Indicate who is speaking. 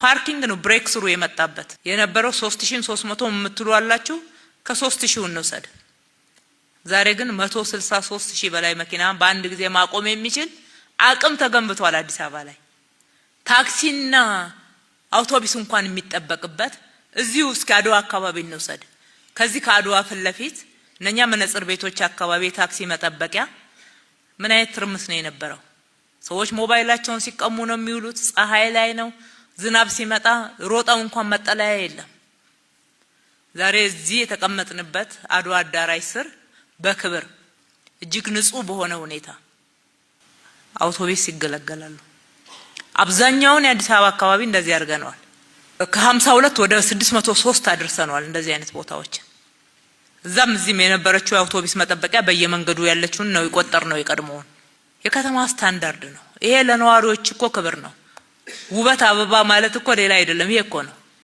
Speaker 1: Parking ነው breakthrough የመጣበት። የነበረው 3300 የምትሉ አላችሁ፣ ከ3000 እንውሰድ። ዛሬ ግን 163,000 በላይ መኪና በአንድ ጊዜ ማቆም የሚችል አቅም ተገንብቷል አዲስ አበባ ላይ። ታክሲና አውቶቡስ እንኳን የሚጠበቅበት እዚሁ እስከ አድዋ አካባቢ እንውሰድ። ከዚህ ከአድዋ ፊት ለፊት እነኛ መነጽር ቤቶች አካባቢ የታክሲ መጠበቂያ ምን አይነት ትርምስ ነው የነበረው? ሰዎች ሞባይላቸውን ሲቀሙ ነው የሚውሉት። ፀሐይ ላይ ነው። ዝናብ ሲመጣ ሮጠው እንኳን መጠለያ የለም። ዛሬ እዚህ የተቀመጥንበት አድዋ አዳራሽ ስር በክብር እጅግ ንጹህ በሆነ ሁኔታ አውቶቡስ ይገለገላሉ። አብዛኛውን የአዲስ አበባ አካባቢ እንደዚህ አድርገነዋል። ከ52 ወደ 603 አድርሰነዋል። እንደዚህ አይነት ቦታዎች እዛም እዚህም የነበረችው የአውቶቡስ መጠበቂያ በየመንገዱ ያለችውን ነው የቆጠር ነው የቀድሞውን። የከተማ ስታንዳርድ ነው ይሄ። ለነዋሪዎች እኮ ክብር ነው። ውበት አበባ ማለት እኮ ሌላ አይደለም፣ ይሄ እኮ ነው።